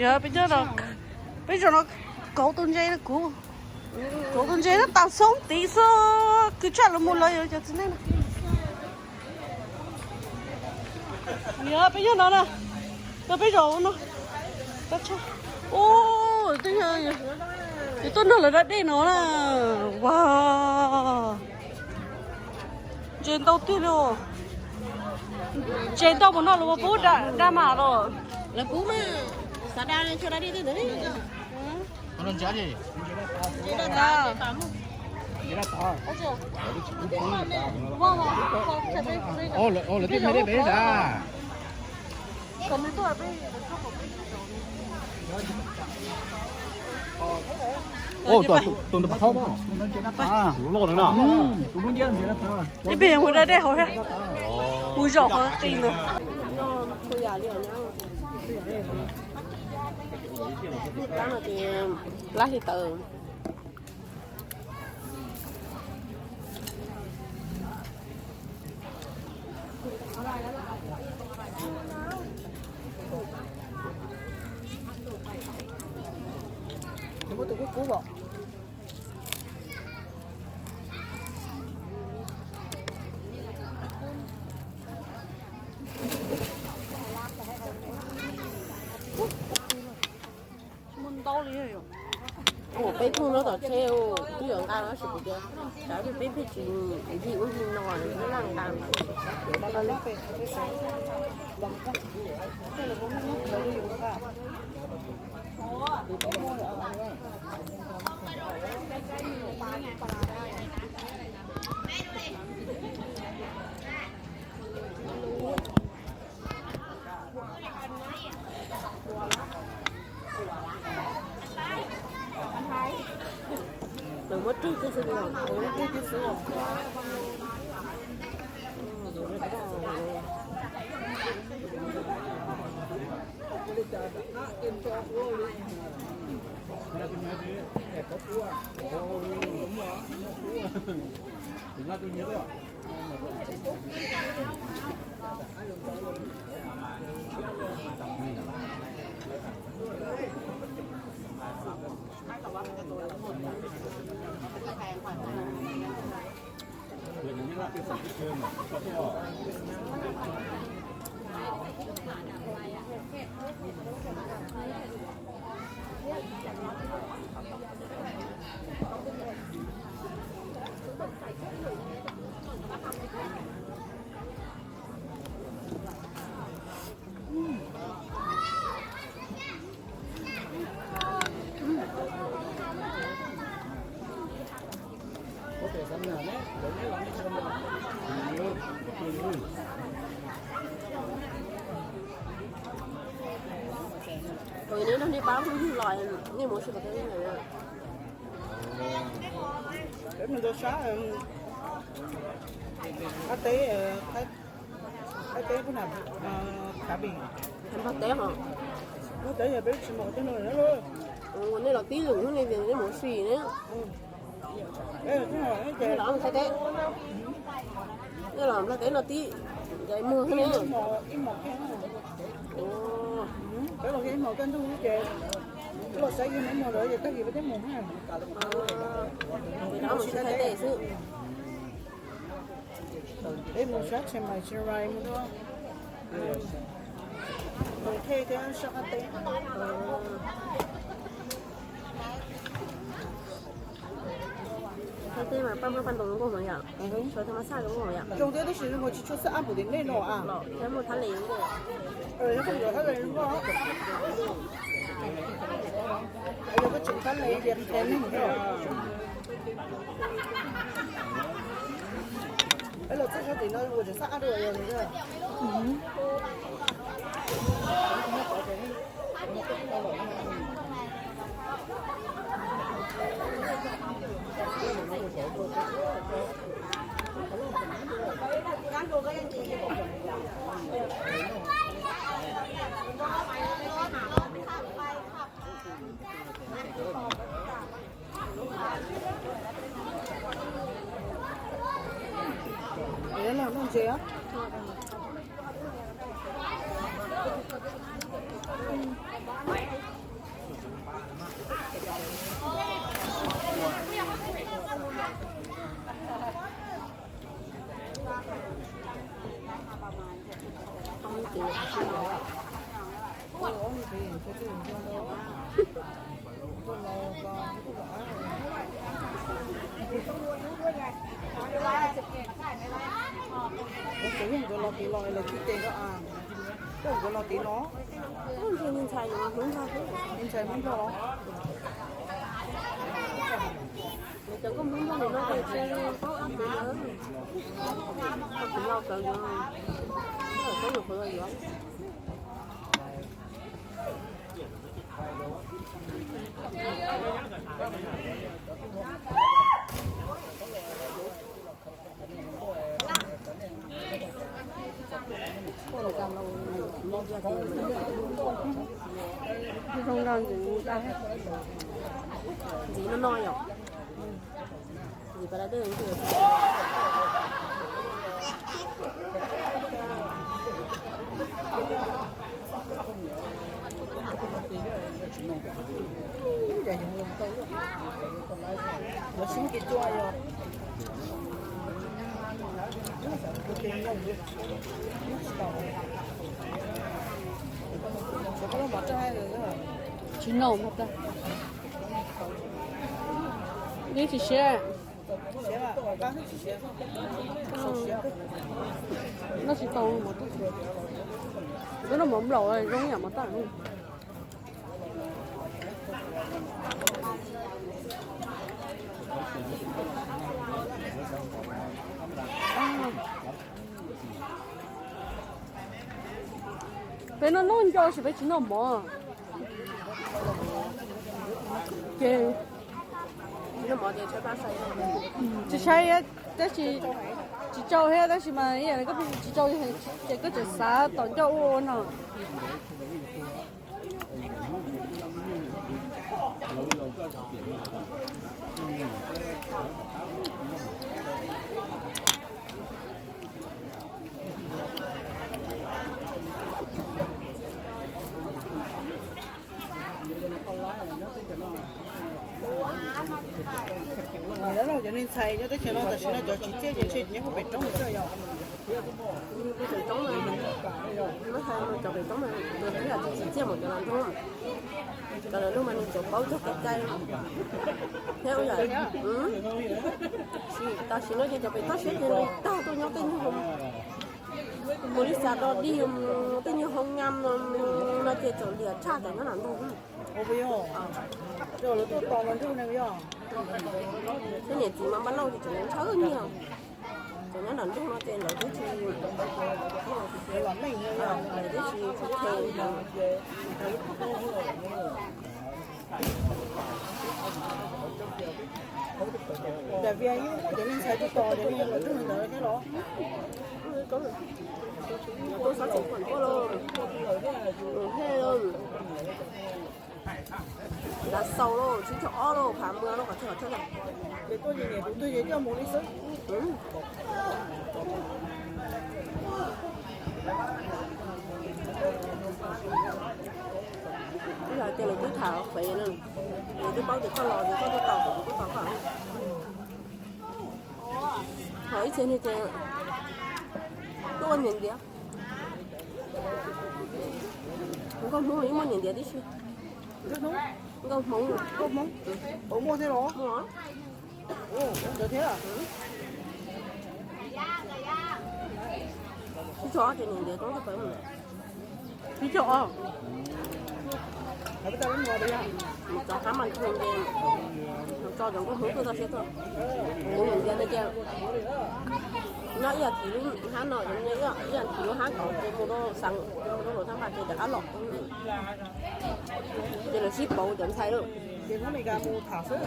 Yog peb cov no, peb zaum no kauv tus ntses no kuv, kauv tus ntses no tas xoob tid xwb, kwv tshaj los mus lawv yog cov txiv neej no. Yog peb nyob no na, no peb zaum no. Ub, twb yog tuaj nrog lawv da dej no na. Ua, ntses ntau tiag li. Ntses ntau mus no los pub da mas los. Lawv pub mas, xav da tso da dej twg ntawd. Tus ntawd pov thawb loj na. Ib pliag mus da dej hauv thiab, mus zaum qhov qis ntawd. Lab hli tawm. Muab tus kub kub os. Ua peb phooj no tom tsheb twb yuav nqa no tab sis kuv tias tsam peb pheej tsis ncig ub ncig no laj nqa. Lawv muab rwg kiag xwb, lawv muab rwg kiag xwb. Tus neb nrog nej pab phooj ywg los nej mus ua si qhov twg na? Peb mus rau sab Thaib teb, Thaib teb, Nplog teb os. Nplog teb yog peb tsis mus tej no. Nej los tib lwm hnub nej tias nej mus ua si ne. Nej los Thaib teb, nej los Nplog teb no tib, ces muag ne. Peb los ib hmos kaj ntug ces peb los saib yog ib hmos lawm ces tag kis peb thiaj mus na. Peb mus sab Thaib teb xwb. Peb mus sab Chiang Mai, Chiang Rai mus rau Mus Thej thiab sab qab teb. Qab teb mas paj ntoo nkauj heev yom, suav thaj ma xaj zoo nkauj heev yom. Zoo thiab tab sis zoo nkaus tsis tshua xab ab npaum tim nej no a. Thiab muaj thab le nkauj. Yog koj tseem thab le tias qhia neeg thiab. Peb los txog sab tim no ua tseem xab ab dua yog. Noj ntses. Nkawd los tid los lawv tsis tes, nkawd los tid los. Ntshai Hmoob Nplog los. Cov nkauj Hmoob Nplog no ces tsis paub ab pem lawm, kuv los kawg yuav, kuv nyuam qhuav los yuav. Zoo nkauj ntxiv, ntxiv no no yom. Ntxiv pas das dej. Tsis noj mas tag. Neb tsis siab. Noj tsis tau mas tag. Noj mov nplaum zoo yam mas tag. Peb noj noj nco sis peb tsis noj mov. Ces tsis saib, tab sis tsis tsau thiab, tab sis mas ib yam li koj tsis tsau ces koj tseem xav tom ncauj ua ua no. Cov neeg ntxhais nyob teb chaws no tam sim no cov tsis txiaj ces ntshe nyob pem roob xwb yom. Pem roob, cov pem roob mas tus ib yam tsis txiaj mus cov lav nroog. Cov lav nroog mas nws tsuas paub cog kev cai thiab. Tam sim no ces cov pem toj siab ces nws tag tuaj nyob tej nyuag hoo, mus li xav do dig, tej nyuag hoo nyam no ces txawm liam tshaj cov nyob lav nroog. Tej niam txiv mas npaj lauj ces tseem ntshaw nyiaj. Cov nyob lav nroog no ces lawv twb tsis, lawv twb tsis tsis khe. Daim Vias yeej muaj cov neeg ntxhais tuaj tos cov neeg lav nroog ntawd thiab los? Tuaj xov tseem pom tuaj lauj, he lauj, lav xaus lauj, tsib caug ob lauj, phav mws lauj, qhov chaw qhov chaw. Ces tuaj ces niam tus twg ces coj mus li xwb. Ib yam tias lawv twb tham fev na, lawv twb paub tias koj los ces koj tuaj tos kuv, kuv tuaj tos koj. Ho ib txhia neeg ces tuaj ua niam ntiav. Nkauj Hmoob yeej muaj niam ntiav tib si. Nkauj Hmoob, Nkauj Hmoob, Hmoob muaj thiab los? Muaj. Ntawd thiab. Ib txhia ces niam ntiav koob txog pawg. Ib txhia os. Mus txog hab mas ntshe, mus tso cov Nkauj Hmoob tuaj txog siab tuaj. Kuv niam ntiav ntawd ces nyob ib yam thiv lub hab no, nyob ib yam thiv lub hab ko ces mus rau xeev, mus rau Luam Thaj Npas ces rov qab los. Ces lawv sib pauv cov ntxhais lawm. Ces Hmoob Mes Kas mus tham xwb.